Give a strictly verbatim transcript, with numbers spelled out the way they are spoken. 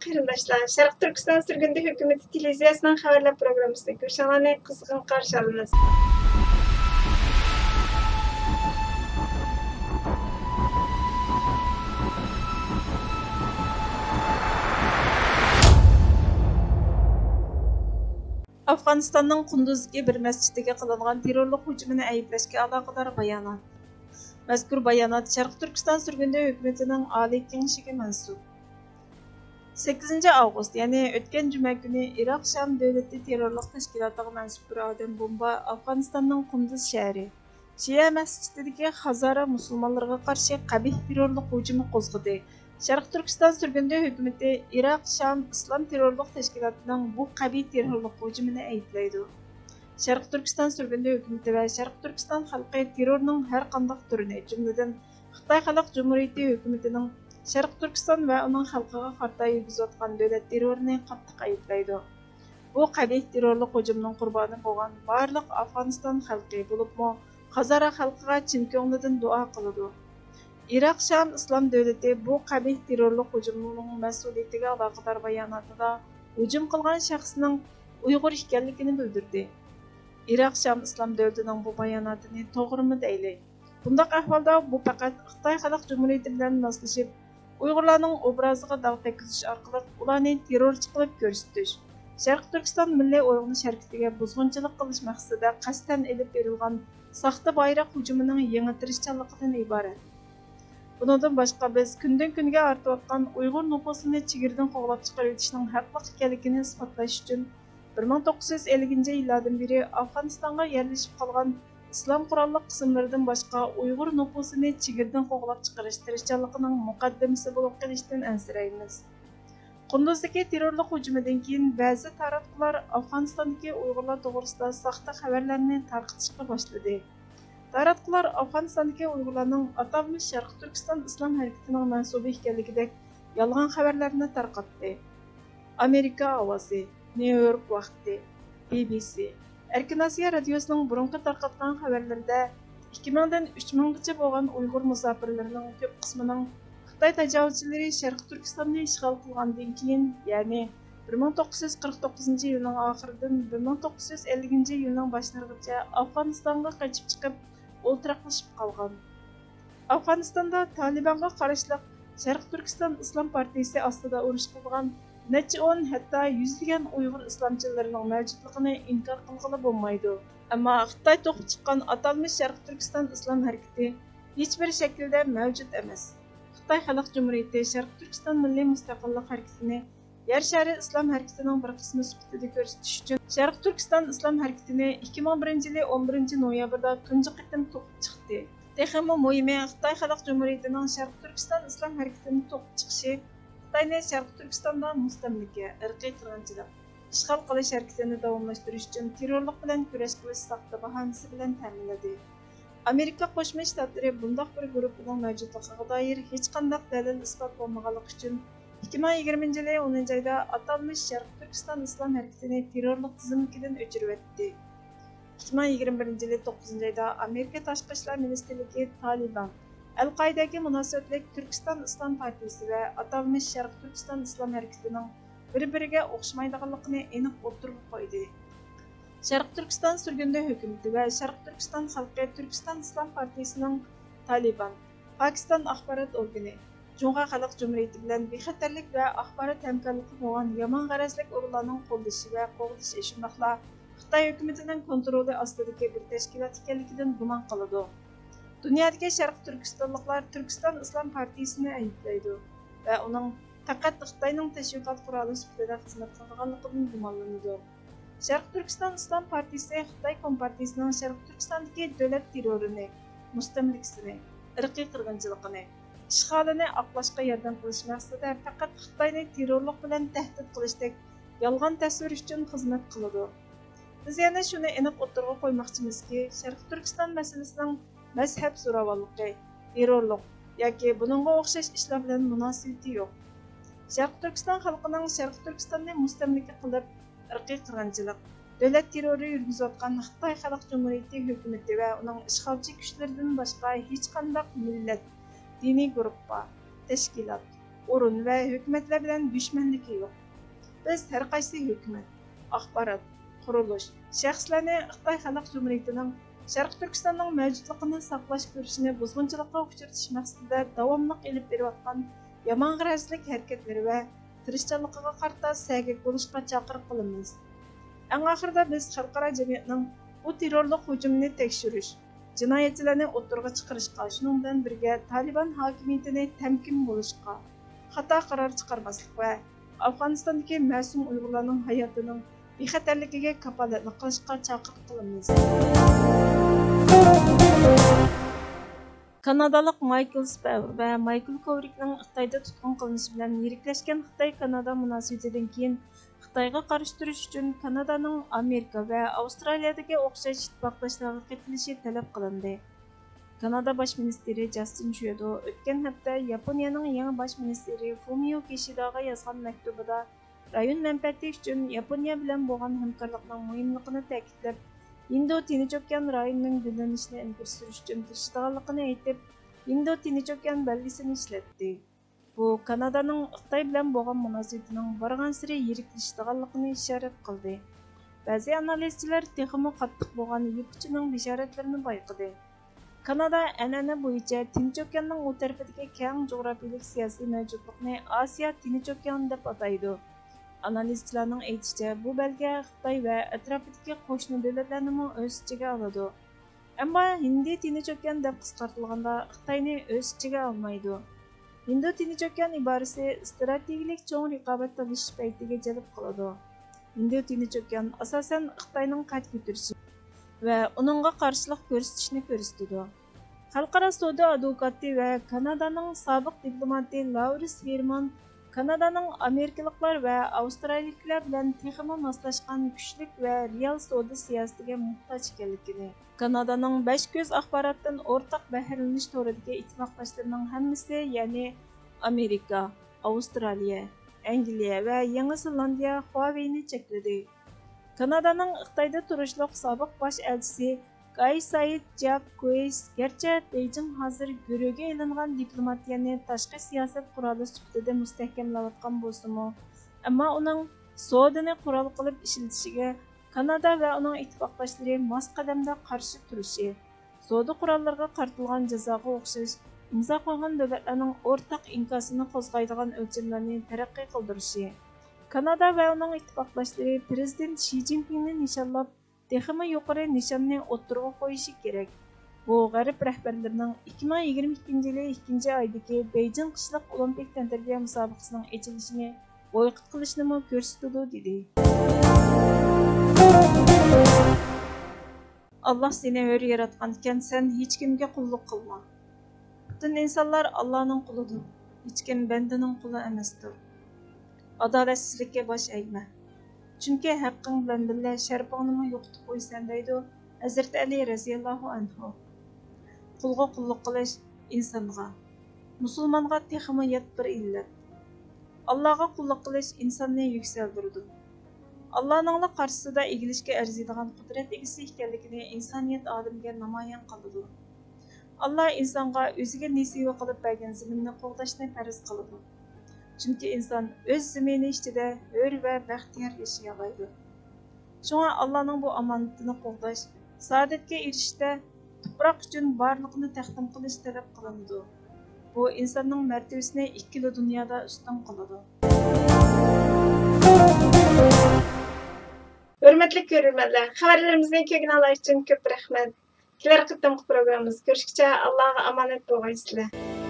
قېرىنداشلار، شەرقىي تۈركىستان سۈرگۈندە ھۆكۈمىتى تېلېۋىزىيەسىنىڭ خەۋەرلەر پروگراممىسىنى كۆرۈشۈڭلارنى قىزغىن قارشى ئالىمىز. ئافغانىستاننىڭ قۇندۇزدىكى بىر مەسچىتىگە قىلىنغان تېررورلۇق ھۇجۇمىنى ئەيىبلەشكە ئالاقىدار بايانات. مەزكۇر بايانات شەرقىي تۈركىستان سۈرگۈندە ھۆكۈمىتىنىڭ ئالىي كېڭىشىگە مەنسۇپ. سەككىزىنچى ئاۋغۇست، يەنى ئۆتكەن جۈمە كۈنى ئىراق شام دۆلىتى تېررورلۇق تەشكىلاتىغا مەنسۇپ بىر ئادەم بومبا ئافغانىستاننىڭ قۇندۇز شەھىرى شىئە مەسچىتىدىكى ھازارا مۇسۇلمانلىرىغا قارشى قەبىھ تېررورلۇق ھۇجۇمى قوزغىدى. شەرقىي تۈركىستان سۈرگۈندە ھۆكۈمىتى ئىراق شام ئىسلام تېررورلۇق تەشكىلاتىنىڭ بۇ قەبىھ تېررورلۇق ھۇجۇمىنى ئەيىبلەيدۇ. شەرقىي تۈركىستان سۈرگۈندە ھۆكۈمىتى ۋە شەرقىي تۈركىستان خەلقى تېررورنىڭ ھەر قانداق تۈرىنى، جۈملىدىن خىتاي خەلق جۇمھۇرىيىتى ھۆكۈمىتىنىڭ شەرقىي تۈركىستان ۋە ئۇنىڭ خەلقىگە قارىتا يۈرگۈزۈۋاتقان دۆلەت تېررورىنى قاتتىق ئەيىبلەيدۇ. بۇ قەبىھ تېررورلۇق ھۇجۇمنىڭ قۇربانى بولغان بارلىق ئافغانىستان خەلقى، بولۇپمۇ ھازارا خەلقىگە چىن كۆڭلىدىن دۇئا قىلىدۇ. ئىراق شام ئىسلام دۆلىتى بۇ قەبىھ تېررورلۇق ھۇجۇمىنىڭ مەسئۇلىيىتىگە ئالاقىدار باياناتىدا ھۇجۇم قىلغان شەخسنىڭ ئۇيغۇر ئىكەنلىكىنى بىلدۈردى. ئىراق شام ئىسلام دۆلىتىنىڭ بۇ باياناتىنى توغرىمۇ دەيلى؟ بۇنداق ئەھۋالدا بۇ پەقەت خىتاي خەلق جۇمھۇرىيىتى بىلەن ماسلىشىپ، ئۇيغۇرلارنىڭ ئوبرازىغا داغ تەگكۈزۈش ئارقىلىق ئۇلارنى تېررورچى قىلىپ كۆرسىتىش، شەرقىي تۈركىستان مىللىي ئويغىنىش ھەرىكىتىگە بۇزغۇنچىلىق قىلىش مەقسىتىدە قەستەن ئېلىپ بېرىلغان ساختا بايراق ھۇجۇمىنىڭ يېڭى تىرىشچانلىقىدىن ئىبارەت. بۇنىڭدىن باشقا، بىز كۈندىن-كۈنگە ئارتىۋاتقان ئۇيغۇر نوپۇسىنى چېگرىدىن قوغلاپ چىقىرىۋېتىشنىڭ ھەقلىق ئىكەنلىكىنى ئىسپاتلاش ئۈچۈن، بىر مىڭ توققۇز يۈز ئەللىكىنچى يىللاردىن بېرى ئافغانىستانغا يەرلىشىپ قالغان ئىسلام قوراللىق قىسىملىرىدىن باشقا ئۇيغۇر نوپۇسىنى چېگرىدىن قوغلاپ چىقىرىش تىرىشچانلىقىنىڭ مۇقەددىمىسى بولۇپ قېلىشتىن ئەنسىرەيمىز. قۇندۇزدىكى تېررورلۇق ھۇجۇمىدىن كېيىن، بەزى تاراتقۇلار ئافغانىستاندىكى ئۇيغۇرلار توغرىسىدا ساختا خەۋەرلەرنى تارقىتىشقا باشلىدى. تاراتقۇلار ئافغانىستاندىكى ئۇيغۇرلارنىڭ ئاتالمىش شەرقىي تۈركىستان ئىسلام ھەرىكىتىنىڭ مەنسۇبى ئىكەنلىكىدەك يالغان خەۋەرلەرنى تارقاتتى. ئامېرىكا ئاۋازى، نيۇ يورك ۋاقتى، بى بى سى. ئەركىن ئاسىيا رادىيوسىنىڭ بۇرۇنقى تارقاتقان خەۋەرلىرىدە، ئىككى مىڭدىن ئۈچ مىڭغىچە بولغان ئۇيغۇر مۇساپىرلىرىنىڭ كۆپ قىسمىنىڭ خىتاي تاجاۋۇزچىلىرى شەرقىي تۈركىستاننى ئىشغال قىلغاندىن كېيىن، يەنى بىر مىڭ توققۇز يۈز قىرىق توققۇزىنچى يىلنىڭ ئاخىرىدىن بىر مىڭ توققۇز يۈز ئەللىكىنچى يىلنىڭ باشلىرىغىچە ئافغانىستانغا قېچىپ چىقىپ، ئولتۇراقلىشىپ قالغان. ئافغانىستاندا تالىبانغا قاراشلىق شەرقىي تۈركىستان ئىسلام پارتىيىسى ئاستىدا ئۇرۇش قىلىدىغان نەچچە ئون، ھەتتا يۈزلىگەن ئۇيغۇر ئىسلامچىلىرىنىڭ مەۋجۇتلۇقىنى ئىنكار قىلغىلى بولمايدۇ. ئەمما خىتاي توقۇپ چىققان ئاتالمىش شەرقىي تۈركىستان ئىسلام ھەرىكىتى ھېچبىر شەكىلدە مەۋجۇت ئەمەس. خىتاي خەلق جۇمھۇرىيىتى شەرقىي تۈركىستان مىللىي مۇستەقىللىق ھەرىكىتىنى يەر شارى ئىسلام ھەرىكىتىنىڭ بىر قىسمى سۈپىتىدە كۆرسىتىش ئۈچۈن، شەرقىي تۈركىستان ئىسلام ھەرىكىتىنى ئىككى مىڭ بىرىنچى يىلى ئون بىرىنچى نويابىردا تۇنجى قېتىم توقۇپ چىقتى. تېخىمۇ مۇھىمى، خىتاي خەلق جۇمھۇرىيىتىنىڭ شەرقىي تۈركىستان ئىسلام ھەرىكىتىنى توقۇپ چىقىشى خىتاينى شەرقىي تۈركىستاندا مۇستەملىكە، ئىرقىي قىرغىنچىلىق، ئىشغال قىلىش ھەرىكىتىنى داۋاملاشتۇرۇش ئۈچۈن تېررورلۇق بىلەن كۈرەش قىلىش ساختا باھانىسى بىلەن تەمىنلىدى. ئامېرىكا قوشما شتاتلىرى بۇنداق بىر گۇرۇپپىنىڭ مەۋجۇتلۇقىغا دائىر ھېچقانداق دەلىل-ئىسپات بولمىغانلىقى ئۈچۈن، ئىككى مىڭ يىگىرمىنچى يىلى ئونىنچى ئايدا ئاتالمىش شەرقىي تۈركىستان ئىسلام ھەرىكىتىنى تېررورلۇق تىزىملىكىدىن ئۆچۈرۈۋەتتى. ئىككى مىڭ يىگىرمە بىرىنچى يىلى توققۇزىنچى ئايدا ئامېرىكا تاشقى ئىشلار مىنىستىرلىكى تالىبان، ئەل-قائىدەگە مۇناسىۋەتلىك تۈركىستان ئىسلام پارتىيىسى ۋە ئاتالمىش شەرقىي تۈركىستان ئىسلام ھەرىكىتىنىڭ بىر-بىرىگە ئوخشىمايدىغانلىقىنى ئېنىق ئوتتۇرىغا قويدى. شەرقىي تۈركىستان سۈرگۈندە ھۆكۈمىتى ۋە شەرقىي تۈركىستان خەلقى تۈركىستان ئىسلام پارتىيىسىنىڭ تالىبان، پاكىستان ئاخبارات ئورگىنى، جۇڭخۇا خەلق جۇمھۇرىيىتى بىلەن بىخەتەرلىك ۋە ئاخبارات ھەمكارلىقى بولغان يامان غەرەزلىك ئورۇنلارنىڭ قوللىشى ۋە قوغدىشى، شۇنداقلا خىتاي ھۆكۈمىتىنىڭ كونترولى ئاستىدىكى بىر تەشكىلات ئىكەنلىكىدىن گۇمان قىلىدۇ. دۇنيادىكى شەرقىي تۈركىستانلىقلار تۈركىستان ئىسلام پارتىيىسىنى ئەيىبلەيدۇ ۋە ئۇنىڭ پەقەت خىتاينىڭ تەشۋىقات قورالى سۈپىتىدە خىزمەت قىلىدىغانلىقىدىن گۇمانلىنىدۇ. شەرقىي تۈركىستان ئىسلام پارتىيىسى خىتاي كومپارتىيىسىنىڭ شەرقىي تۈركىستاندىكى دۆلەت تېررورىنى، مۇستەملىكىسىنى، ئىرقىي قىرغىنچىلىقىنى، ئىشغالىنى ئاقلاشقا ياردەم قىلىش مەقسىتىدە پەقەت خىتاينى تېررورلۇق بىلەن تەھدىت قىلىشتەك يالغان تەسۋىر ئۈچۈن خىزمەت قىلىدۇ. بىز يەنە شۇنى ئېنىق ئوتتۇرىغا قويماقچىمىزكى، شەرقىي تۈركىستان مەسىلىسىنىڭ مەزھەپ زوراۋانلىقى، تېررورلۇق ياكى بۇنىڭغا ئوخشاش ئىشلار بىلەن مۇناسىۋىتى يوق. شەرقىي تۈركىستان خەلقىنىڭ شەرقىي تۈركىستاننى مۇستەملىكە قىلىپ، ئىرقىي قىرغىنچىلىق، دۆلەت تېررورى يۈرگۈزۈۋاتقان خىتاي خەلق جۇمھۇرىيىتى ھۆكۈمىتى ۋە ئۇنىڭ ئىشغالچى كۈچلىرىدىن باشقا ھېچقانداق مىللەت، دىنىي گۇرۇپپا، تەشكىلات، ئورۇن ۋە ھۆكۈمەتلەر بىلەن دۈشمەنلىكى يوق. بىز ھەرقايسى ھۆكۈمەت، ئاخبارات، قۇرۇلۇش، شەخسلەرنى خىتاي خەلق جۇمھۇرىيىتىنىڭ شەرقىي تۈركىستاننىڭ مەۋجۇتلۇقىنى ساقلاش كۈرىشىنى بۇزغۇنچىلىققا ئۇچرىتىش مەقسىتىدە داۋاملىق ئېلىپ بېرىۋاتقان يامان غەرەزلىك ھەرىكەتلىرى ۋە تىرىشچانلىقىغا قارىتا سەگەك بولۇشقا چاقىرىق قىلىمىز. ئەڭ ئاخىرىدا بىز خەلقئارا جەمئىيەتنىڭ بۇ تېررورلۇق ھۇجۇمىنى تەكشۈرۈش، جىنايەتچىلەرنى ئوتتۇرىغا چىقىرىشقا، شۇنىڭ بىلەن بىرگە تالىبان ھاكىمىيىتىنى تەمكىن بولۇشقا، خاتا قارار چىقارماسلىق ۋە ئافغانىستاندىكى مەسۇم ئۇيغۇرلارنىڭ ھاياتىنىڭ بىخەتەرلىكىگە كاپالەتلىك قىلىشقا چاقىرىق قىلىمىز. كانادالىق مايكل سپەر ۋە مايكل كوۋرىكنىڭ خىتايدا تۇتقۇن قىلىنىشى بىلەن يىرىكلەشكەن خىتاي-كانادا مۇناسىۋىتىدىن كېيىن، خىتايغا قارشى تۇرۇش ئۈچۈن كانادانىڭ ئامېرىكا ۋە ئاۋسترالىيەدىكى ئوخشاش ئىتتىپاقداشلارغا قېتىلىشى تەلەپ قىلىندى. كانادا باش مىنىستىرى جاستىن ترۇدو ئۆتكەن ھەپتە ياپونىيەنىڭ يېڭى باش مىنىستىرى فۇمىيو كىشىداغا يازغان مەكتۇبىدا، رايون مەنپەئەتى ئۈچۈن ياپونىيە بىلەن بولغان ھەمكارلىقنىڭ مۇھىملىقىنى تەكىتلەپ، ھىندى تىنچ ئوكيان رايونىنىڭ گۈللىنىشىنى ئىلگىرى سۈرۈش ئۈچۈن تىرىشىدىغانلىقىنى ئېيتىپ، ھىندى تىنچ ئوكيان بەلگىسىنى ئىشلەتتى. بۇ كانادانىڭ خىتاي بىلەن بولغان مۇناسىۋىتىنىڭ بارغانسېرى يىرىكلىشىدىغانلىقىنى ئىشارەت قىلدى. بەزى ئانالىزچىلار تېخىمۇ قاتتىق بولغان يۇكچىنىڭ بېشارەتلىرىنى بايقىدى. كانادا ئەنئەنە بويىچە تىنچ ئوكياننىڭ ئۇ تەرىپىدىكى كەڭ جۇغراپىيەلىك سىياسىي مەۋجۇتلۇقنى ئاسىيا تىنچ ئوكيانى دەپ ئاتايدۇ. ئانالىزچىلارنىڭ ئېيتىشىچە، بۇ بەلگە خىتاي ۋە ئەتراپىدىكى قوشنا دۆلەتلەرنىمۇ ئۆز ئىچىگە ئالىدۇ. ئەمما ھىندى تىنچ ئوكيان دەپ قىسقارتىلغاندا خىتاينى ئۆز ئىچىگە ئالمايدۇ. ھىندى تىنچ ئوكيان ئىبارىسى ئىستراتېگىيەلىك چوڭ رىقابەت تالىشىش پەيتىگە جەلپ قىلىدۇ. ھىندى تىنچ ئوكيان ئاساسەن خىتاينىڭ قەد كۆتۈرۈشى ۋە ئۇنىڭغا قارشىلىق كۆرسىتىشىنى كۆرسىتىدۇ. خەلقئارا سودا ئادۋوكاتى ۋە كانادانىڭ سابىق دىپلوماتى لاۋرىس ھېرمان كانادانىڭ ئامېرىكىلىقلار ۋە ئاۋسترالىيىلىكلار بىلەن تېخىمۇ ماسلاشقان كۈچلۈك ۋە رېئال سودا سىياسىتىگە موھتاج ئىكەنلىكىنى، كانادانىڭ بەش كۆز ئاخباراتتىن ئورتاق بەھرىلىنىش تورىدىكى ئىتتىپاقداشلىرىنىڭ ھەممىسى، يەنى ئامېرىكا، ئاۋسترالىيە، ئەنگلىيە ۋە يېڭى زېلاندىيە خۇاۋېينى چەكلىدى. كانادانىڭ خىتايدا تۇرۇشلۇق سابىق باش ئەلچىسى گاي سايىد جاك كويس، گەرچە بېيجىڭ ھازىر گۆرۈگە ئېلىنغان دىپلوماتىيەنى تاشقى سىياسەت قورالى سۈپىتىدە مۇستەھكەملەۋاتقان بولسىمۇ، ئەمما ئۇنىڭ سودىنى قورال قىلىپ ئىشلىتىشىگە كانادا ۋە ئۇنىڭ ئىتتىپاقداشلىرى ماس قەدەمدە قارشى تۇرۇشى، سودا قوراللىرىغا قارىتىلغان جازاغا ئوخشاش ئىمزا قويغان دۆلەتلەرنىڭ ئورتاق ئىنكاسىنى قوزغايدىغان ئۆلچەملەرنى تەرەققىي قىلدۇرۇشى، كانادا ۋە ئۇنىڭ ئىتتىپاقداشلىرى پىرېزىدېنت شى جىنپىڭنى نىشانلاپ، تېخىمۇ يۇقىرى نىشاننى ئوتتۇرىغا قويۇشى كېرەك. بۇ غەرب رەھبەرلىرىنىڭ ئىككى مىڭ يىگىرمە ئىككىنچى يىلى ئىككىنچى ئايدىكى بېيجىڭ قىشلىق ئولىمپىك تەنتەربىيە مۇسابىقىسىنىڭ ئېچىلىشىنى بويكوت قىلىشنىمۇ كۆرسىتىدۇ، دېدى. ئاللاھ سېنى ھۆر ياراتقان ئىكەن، سەن ھېچكىمگە قۇللۇق قىلما. پۈتۈن ئىنسانلار ئاللاھنىڭ قۇلىدۇر، ھېچكىم بەندىنىڭ قۇلى ئەمەستۇر. ئادالەتسىزلىككە باش ئەگمە. چۈنكى ھەققىڭ بىلەن بىللە شەرىپىڭنىمۇ يوقىتىپ قويىسەن، دەيدۇ ھەزرىتى ئەلى رەزىيەللاھۇ ئەنھۇ. قۇلغا قۇللۇق قىلىش ئىنسانغا، مۇسۇلمانغا تېخىمۇ يات بىر ئىللەت. ئاللاغا قۇللۇق قىلىش ئىنساننى يۈكسەلدۈرىدۇ. ئاللانىڭلا قارشىسىدا ئېگىلىشكە ئەرزىيدىغان قۇدرەت ئىگىسى ئىكەنلىكىنى ئىنسانىيەت ئالىمىگە نامايان قىلىدۇ. ئاللا ئىنسانغا ئۆزىگە نېسىۋە قىلىپ بەرگەن زېمىننى قوغداشنى پەرز قىلىدۇ. چۈنكى ئىنسان ئۆز زېمىنى ئىچىدە ھۆر ۋە بەختىيار ياشىيالايدۇ. شۇڭا ئاللانىڭ بۇ ئامانىتىنى قوغداش، سائادەتكە ئېرىشىشتە تۇپراق ئۈچۈن بارلىقىنى تەقدىم قىلىش تەلەپ قىلىنىدۇ. بۇ ئىنساننىڭ مەرتىۋىسىنى ئىككىلا دۇنيادا ئۈستۈن قىلىدۇ. ھۆرمەتلىك كۆرۈرمەنلەر، خەۋەرلىرىمىزنى كۆرگىنىڭلار ئۈچۈن كۆپ رەھمەت. كېلەر قېتىمقى پروگراممىمىزدا كۆرۈشكىچە ئاللاغا ئامانەت بولغايسىلەر.